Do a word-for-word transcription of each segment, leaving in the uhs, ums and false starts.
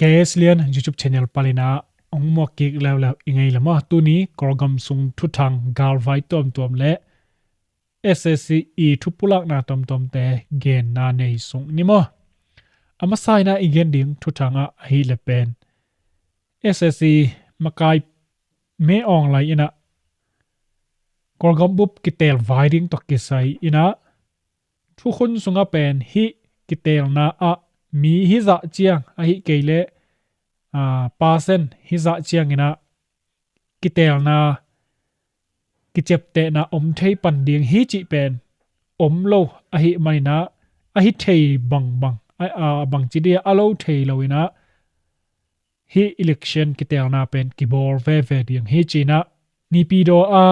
K S Lian YouTube channel panin ah hong muak kik leuleu i ngei leh maw, tuni Kawlgam sung thuthang galvai tuamtuam le S S C i thupulakna tuamtuamte genna nei sung ni maw. A masa in ah i gen ding thuthang ah ahih leh pen S S C makai Min Aung Hlaing in ah Kawlgam bup kiteel vai ding tawh kisai in ah thukhun sungah pen hih kiteelna ah mi hizah ciang ahih kei leh, aa, percent hizah ciangin ah kiteelna kiciaptehna om thei pan ding hi cih pen om lo ahih manin ah, a hi thei bangbang, a, a bangci dih a lo thei lo in ah hih election kiteelna pen kibawl veve ding hi ci-in ah, Naypyidaw a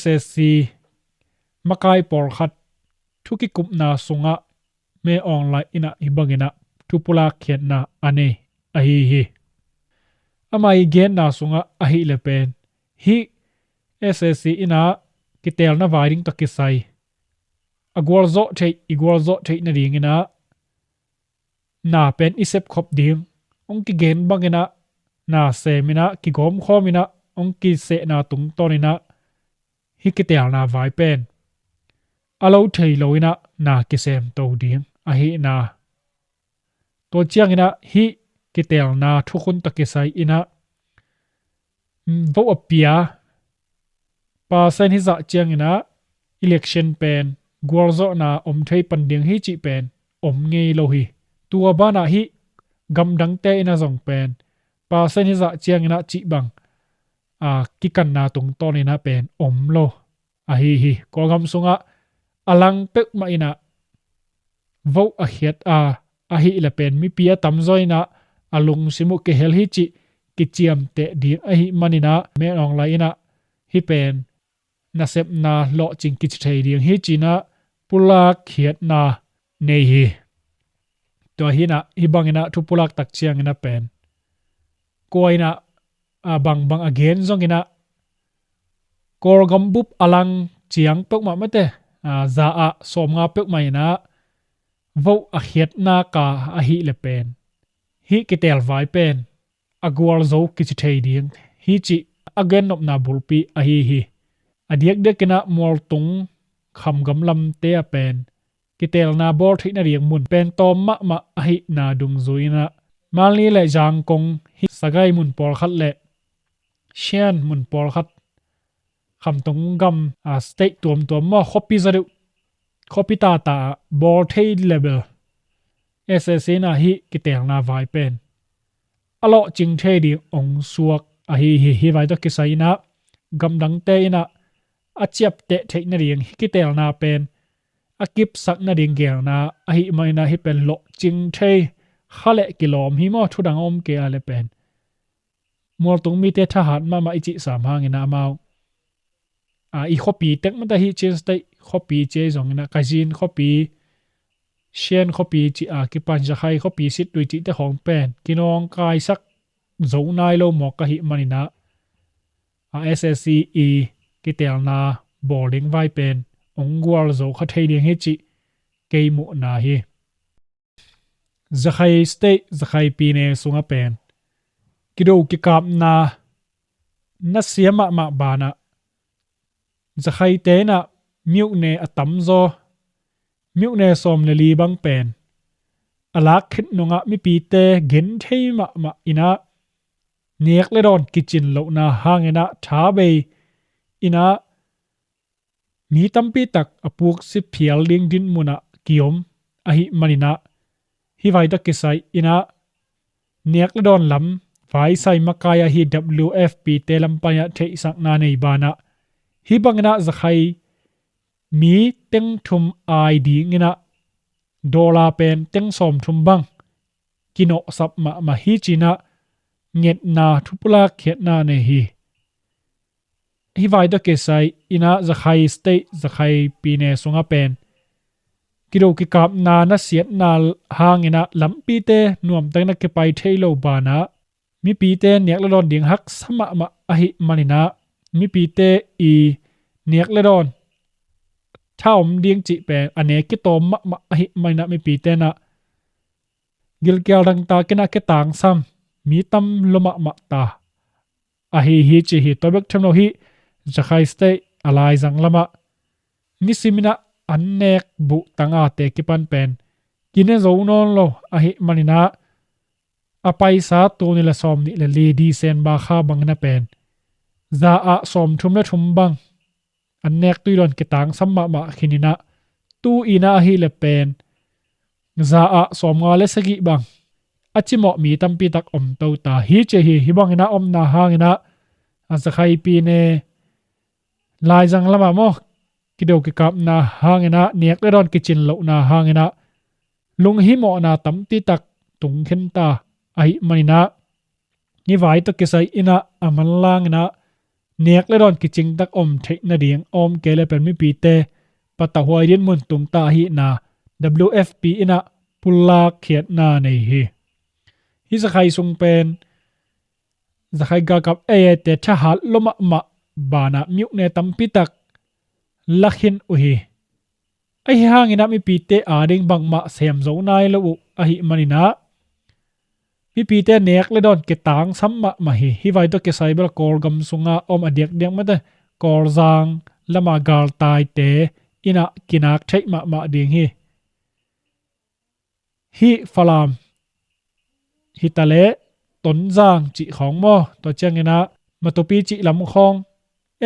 S S C makai pawlkhat thu kikupna sungah Min Aung Hlaing in ah hih bangin ah thupulak khiatna a nei ahi hi. Ama i genna sungah ahih leh pen hih S S C in ah kiteelna vai ding tawh kisai a gualzawh theih, i gualzawh theih nadingin ah na pen i sepkhop ding, hong kigen bangin ah na sem in ah kigawmkhawm in ah hong kisehna tungtawnin ah hih kiteelna vai pen a lo thei lo in ah na kisemto ding ahihna. Tua ciangin ah hih kiteelna thukhun tawh kisai in ah vote a pia percent hizah ciangin ah election pen gualzawhna om thei pan ding hi cih pen om ngei lo hi. Tua banah hih gamdangte in ah zong pen percent hizah ciangin ah cih bang, aa, kikanna tungtawnin ah pen om lo ahi hi. Kawlgam sungah a lang peuhmah in ah vote a khiat a, ahih leh pen mipi a tamzaw in ah a lungsim uh kihel hi cih kiciamteh ding ahih manin ah Min Aung Hlaing in ah hih pen nasepna lawhcing kici thei ding hi ci-in ah pulak khiatna nei hi. Tua hi in ah hih bangin ah thupulak tak ciangin ah pen kua in ah, a, bangbang a gen zongin ah Kawlgam bup a lang ciang peuhmah mate, a, za ah sawmnga peuhmah in ah vote a khiatna ka ahih leh pen hih kiteel vai pen a gualzo kici thei ding hi cih a gennopna bulpi ahi hi. A diakdiakin ah mualtung khamgam lamte ah pen kiteelna bawl theih nading mun pen tawm mahmah ahihna dungzui in ah Mandalay le Yangon hi, Sagaing mun pawlkhat le Shan mun pawlkhat, khamtung gam, a, state tuamtuam maw, khuapi za deuh, khuapi tata ah bawl thei level S S C in ah hih kiteelna vai pen a lawhcing thei ding hong suak ahi hi. Hih vai tawh kisai in ah gamdangte in ah a ciapteh theih nading hih kiteelna pen a kipsak nading geelna ahih manin ah hih pen lawhcing thei kha leh kilawm hi maw, thudang a om kei a leh pen. Mualtung mite thahat mahmah i cih sam hangin ah amau, a, i khuapi tek mate, hih Chin State khuapi ci-a zongin ah Kachin khuapi, Shan khuapi cih a kipan Rakhine khuapi, Sittwe cihte khawng pen kinawngkaisak zo nai lo mawk ahih manin ah, a, S S C i kiteelna bawl ding vai pen hong gualzo kha thei ding hi cih kei muhna hi. Rakhine State, Rakhine pyine sungah pen kido kikapna nasia mahmah banah Rakhinete in ah myone a tamzaw, myone sawm le li bang pen a lak khit nungah mipite genthei mahmah in ah nek le dawn kicin lohna hangin ah tha bei in ah mi tampi tak a puksi phial ding dinmun ah kiom ahih manin ah hih vai tawh kisai in ah nek le dawn lam vaisai makai ahi W F P te lam panin ah theihsakna nei banah hih bangin ah Rakhine mi teng thum ai dingin ah dollar pen teng sawmthum bang kinawhsap mahmah hi ci-in ah ngetna thupulak khiatna nei hi. Hih vai tawh kisai in ah Rakhine State, Rakhine pyine sungah pen kido kikapna nasiatna hangin ah lampite nuamtakin a kipai thei lo banah mipite nek le dawn ding haksa mahmah ahih manin ah mipite i nek le dawn tha om ding cih pen a nek kitawm mahmah ahih manin ah mipite in ah gilkial dangtak in ah kitangsam mi tam lua mahmah ta ahi hi ci hi. Tua bek tham lo hi, Rakhine State a laizang lamah nisim in ah an nek buh tangate kipan pen kine zo nawn lo ahih manin ah a paisa tul nih le sawmnih le li December kha bangin ah pen za ah sawmthum le thum bang an nek tui dawn kitangsam mahmah khin in ah, tu-in ah ahih leh pen za ah sawmnga le sagih bang a cimawh mi tampi tak om to ta hi ci hi. Hih bangin ah omna hangin ah a Rakhine State laizang lamah maw, kido kikapna hangin ah, nek le dawn kicin lohna hangin ah lunghimawhna tampi tak tung khin ta ahih manin ah, hih vai tawh kisai in ah a manlang in ah nek le dawn kicing tak om theih nading, a om kei leh pen mipite patahhuai dinmun tung ta ahihna W F P in ah pulak khiatna nei hi. Hih Rakhine sung pen Rakhine galkap A A te thahat lua mahmah banah mi ukne tampi tak la khin uh hi. Ahi hangin ah mipite ading bangmah sem zo nai lo uh ahih manin ah mipite nek le dawn kitangsam mahmah hi. Hih vai tawh kisai bel Kawlgam sungah om a diakdiak mate, Kawlzang lama galtaite in ah kinak theih mahmah ding hi. Hih Falam hi ta leh Tonzang cih khawng maw, tua ciangin ah Matupi cih lam khawng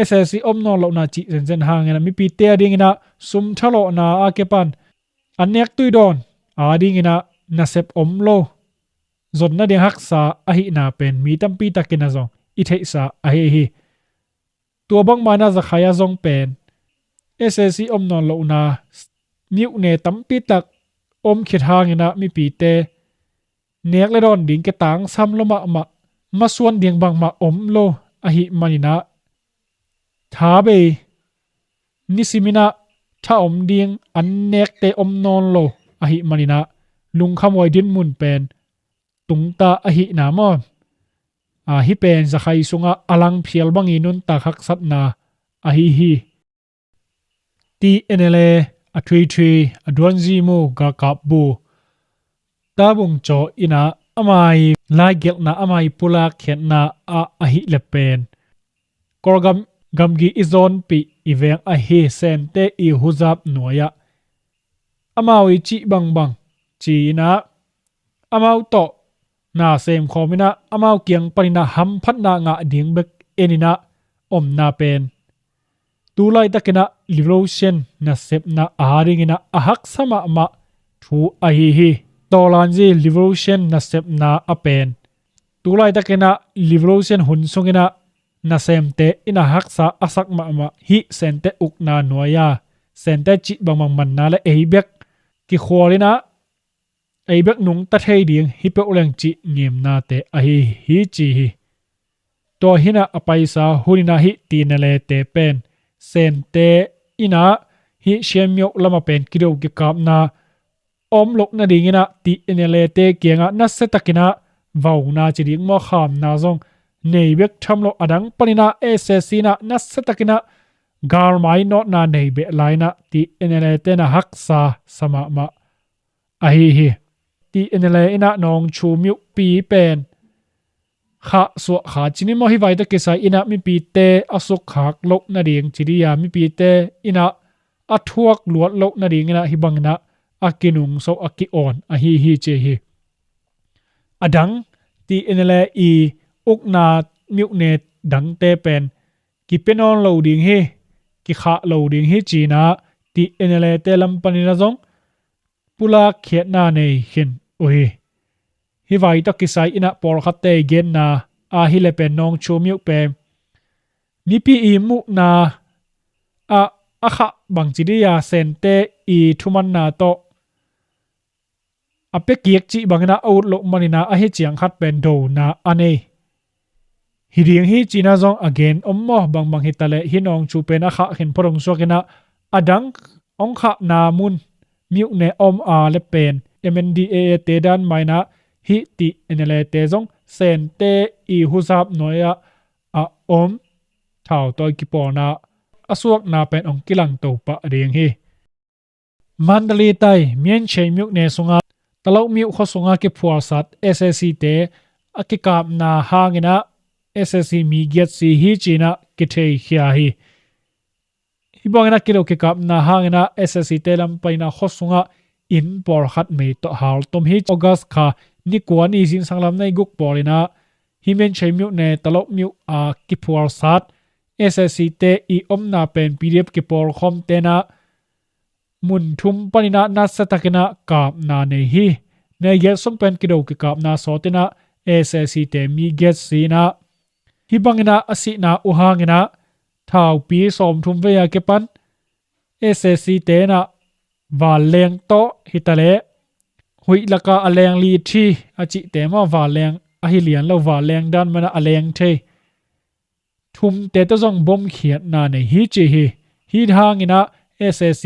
S A C om nawn lohna cih zenzen hangin ah mipite adingin ah sum thalawhna a kipan an nek tui dawn adingin ah nasep om lo, zon nading haksa ahihna pen mi tampi takin ah zong i theihsa ahi hi. Tua bangmah in ah Rakhine ah zong pen S A C om nawn lohna mi ukne tampi tak om khit hangin ah mipite nek le dawn ding kitangsam lua mahmah, masuan ding bangmah om lo ahih manin ah, tha bei, nisim in ah tha om ding an nekte om nawn lo ahih manin ah lungkhamhuai dinmun pen tung ta ahihna maw, a, hih pen Rakhine sungah a lang phial bang i nuntak haksatna ahi hi. T N L A a thuithui, a duanzi mu galkap bu Tabung Caw in ah ama i laigelhna, ama i pulak khiatna ah ahih leh pen Kawlgam gamgi i zawnpih i veng ahi Sente i huzap nuai-ah amau i cih bangbang ci-in ah amau tawh na semkhawm in ah amau kiang panin ah hamphatna ngah ding bek en in ah omna pen tu laitakin ah liberation nasepna adingin ah a haksa mahmah thu ahi hi. Tawlanzi liberation nasepna a pen tu laitakin ah liberation hun sungin ah nasemte in a haksa a sak mahmah hih Sente ukna nuai-a Sente cih bangbang manna le ei bek kikhual in ah ei bek nungta thei ding hi peuh leng cih ngimnate ahi hi ci hi. Tua hi in ah a paisa hun in ah hih T N L A te pen Sente in ah hih Shan Myo lamah pen kido kikapna om loh nadingin ah T N L A te kiangah nasiatakin ah vauna ci ding maw, khamna zong nei bek tham lo, a dang panin ah S A C in ah nasiatakin ah galmai nawtna nei beh lai-in ah T N L A te in ah haksa sa mahmah ahi hi. T N L A in ah Nawngchu Myukpi pen khahsuah kha ci ni maw, hih vai tawh kisai in ah mipite a sukkhak loh nading ci ding a, mipite in ah a thuak luat loh nadingin ah hih bangin ah a kinungso, a ki-awn ahi hi ci hi. A dang T N L A i ukna myone dangte pen kipia nawn lo ding hi, kikhah lo ding hi ci-in ah T N L A te lam panin ah zong pulak khiatna nei khin uh hi. Hih vai tawh kisai in ah pawlkhatte i genna ah hi leh pen Nawngchu Myuk pen mipi i muhna ah a khah bang ci ding a, Sente i thumanna tawh a pia kik cih bangin ah a ut loh manin ah ahi ciang khat pen dona a nei hi ding hi ci-in ah zong a gen om maw. Bangbang hi ta leh hih Nawngchu pen a khah khin phot hong suak in ah a dang hong khahna mun myone om a leh pen M N D A A te dan mah in ah hih T N L A te zong Sente i huzap nuai-ah a om thautawi kipawlna a suakna pen hong kilangto pah ding hi. Mandalay tai Myanshei myone sungah Talokmyo khua sunga kiphualsat S A C te a kikapna hangin ah S A C mi giat si hi ci-in ah kitheikhia hi. Hih bangin ah kido kikapna hangin ah S A C te lam panin ah khua sungah inn pawlkhat mei tawh haltom hi. August kha ni kua ni zingsang lam ni guk pawlin ah hih Minchei myone, Talokmyo a kiphualsat S A C te i omna pen P D F kipawlkhawmte'n ah mun thum panin ah nasiatakin ah kapna nei hi. Ni giat sung pen kido kikapna sawtin ah S A C te mi giat si-in ah, hih bangin ah a sihna uh hangin ah thaupi sawmthum vei a kipan S A C te'n ah vanleng tawh hi ta leh, huih lakah a leng li thi a cihte maw, vanleng ahi lian lo, vanleng dan manin ah a leng thei thumte tawh zong bomkhiatna nei hi ci hi. Hih hangin ah S A C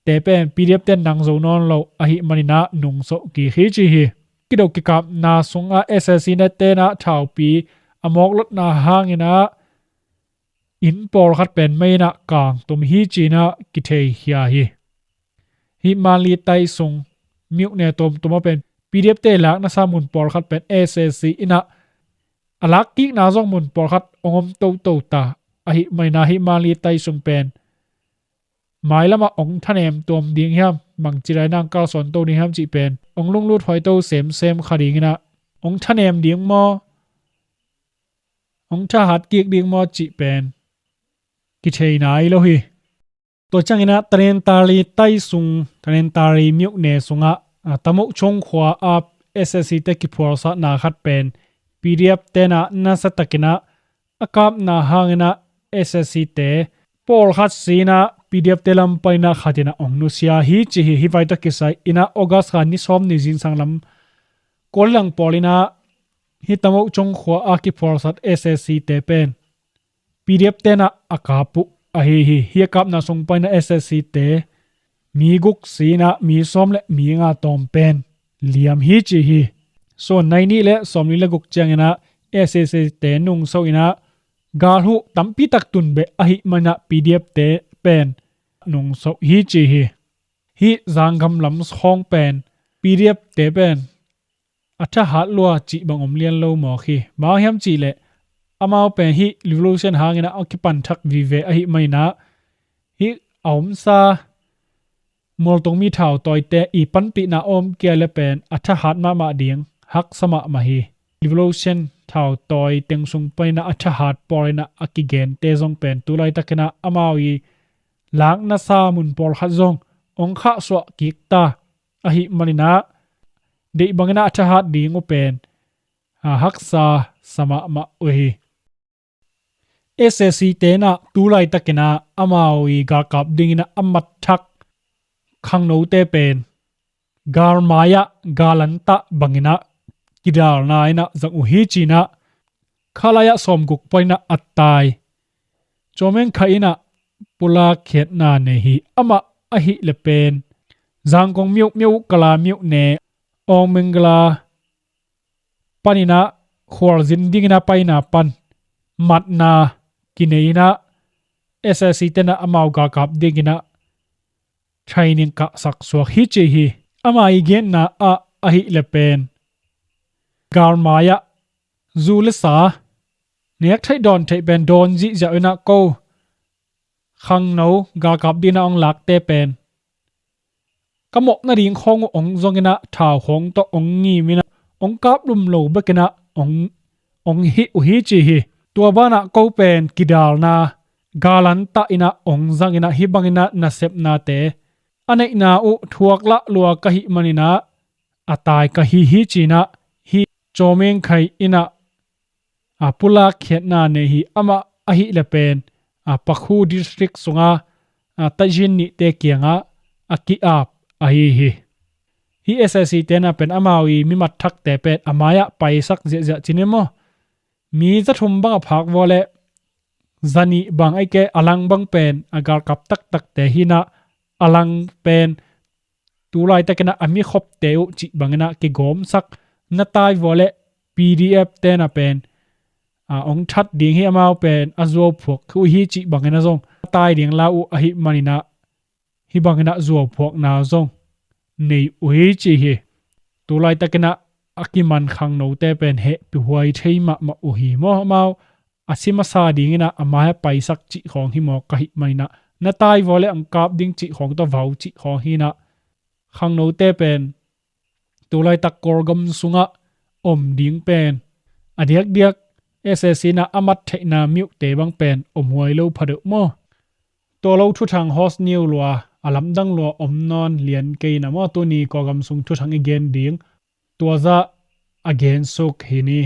te pen P D F te'n nang zo nawn lo ahih manin ah nungso kik hi ci hi. Kido kikapna sungah S A C te'n ah thaupi a mawk lotna hangin ah inn pawlkhat pen mei in ah kangtum hi ci-in ah kitheikhia hi. Hih Mandalay tai sung myone tuamtuam ah pen P D F te lakna sa mun pawlkhat pen S A C in ah a lakkikna zong mun pawlkhat hong om toto ta ahih manin ah hih Mandalay tai sung pen mailamah hong thanem tuam ding hiam, bangci lai-in ah kalsuan to ding hiam cih pen hong lunglut huai to semsem kha dingin ah hong thanem ding maw, hong thahat kik ding maw cih pen kithei nai lo hi. Tua ciangin ah Tanintharyi tai sung, Tanintharyi myone sungah, a, Tamuchung khua a S A C te kiphualsatna khat pen P D F te'n ah nasiatakin ah a kapna hangin ah S A C te pawlkhat si-in ah P D F te lam panin ah khat in ah hong nusia hi ci hi. Hih vai tawh kisai-in ah August kha ni sawm ni zingsang lam kua li lang pawlin ah hih Tamuchung khua a kiphualsat S A C te pen P D F te'n ah a kap uh ahi hi. Hih a kapna sung panin ah S A C te mi guk si-in ah mi sawm le mi nga tawm pen liam hi ci hi. Suan nai nih le sawmli le guk ciangin ah S A C te nungso in ah galhuh tampi tak tun beh ahih manin ah P D F te pen nungso hi ci hi. Hih zanggam lam khawng pen P D F te pen a thahat lua cih bang om lian lo mawk hi. Bang hang hiam cih leh amau pen hih revolution hangin ah a kipan thak vive ahih manin ah hih a omsa mualtung mi thautawite i panpihna a om kei leh pen a thahat mahmah ding, haksa mahmah hi. Revolution thautawi teng sung panin ah a thahat pawlin ah a kigente zong pen tu laitakin ah amau i lakna sa mun pawlkhat zong hong khahsuah kik ta ahih manin ah deih bangin ah a thahat ding uh pen a haksa sa mahmah uh hi. S A C te'n ah tu laitakin ah amau i galkap dingin ah a mat thak khangnote pen galmai-ah galantah bangin ah kidalna in ah zang uh hi ci-in ah kha lai-ah sawmguk panin ah a tai Kyaw Maung Khaing in ah pulak khiatna nei hi. Amah ahih leh pen Zangkong myone, Kala myone, Awng Mengla panin ah khualzin dingin ah paina pan matna kinei in ah S A C te'n ah amau galkap dingin ah training kahsak suak hi ci hi. Ama i genna ah ahih leh pen galmai-ah zu le sa nek theih dawn theih pen dawn zihziah in ah ko khangno galkap dingin ah hong lakte pen ka mawh nading khawng uh hong zongin ah thau khawng tawh hong ngim in ah hong kap lum lo bekin ah hong, hong hih uh hi ci hi. Tua banah ko pen kidalna galantah in ah hong zangin ah hih bangin ah nasepnate a neihna uh thuak lah lua ka hih manin ah a tai ka hi hi ci-in ah hih Kyaw Maung Khaing in ah a pulak khiatna nei hi. Amah ahih leh pen a Pakhu District sunga a Tajin nihte kiangah a ki-ap ahi hi. Hih S A C te'n ah pen amau i mi mat thakte pen a mai-ah paisak ziahziah ci ni maw? Mi za thum bang a phak vua leh za nih bang ahih kei a lang bang pen a galkap taktakte hi-in ah a lang pen tu laitakin ah a mi khopte uh cih bangin ah kigawmsak na tai vua leh P D F te'n ah pen a hong that ding hi, amau pen a zuauphuak uh hi cih bangin ah zong tai ding la uh ahih manin ah hih bangin ah zuauphuakna zong nei uh hi ci hi. Tulaitakin ah a kiman khangnote pen hehpih huai thei mahmah uh hi maw. Amau a si masa dingin ah a mai a paisak cih khawng hi mawk ahih manin ah na tai vua le ang kap ding cih khawng tawh vau cih khawng hi-in ah khangnote pen tulaitak Kawlgam sungah om ding pen a diakdiak S A C in ah a mat theihna miuhte bang pen om huai lo phadeuh maw. Tua lo thuthang host niu lua a lamdang lua om nawn lian kei in ah maw, tuni Kawlgam sung thuthang i gen ding tua zah a gensuk hi ni.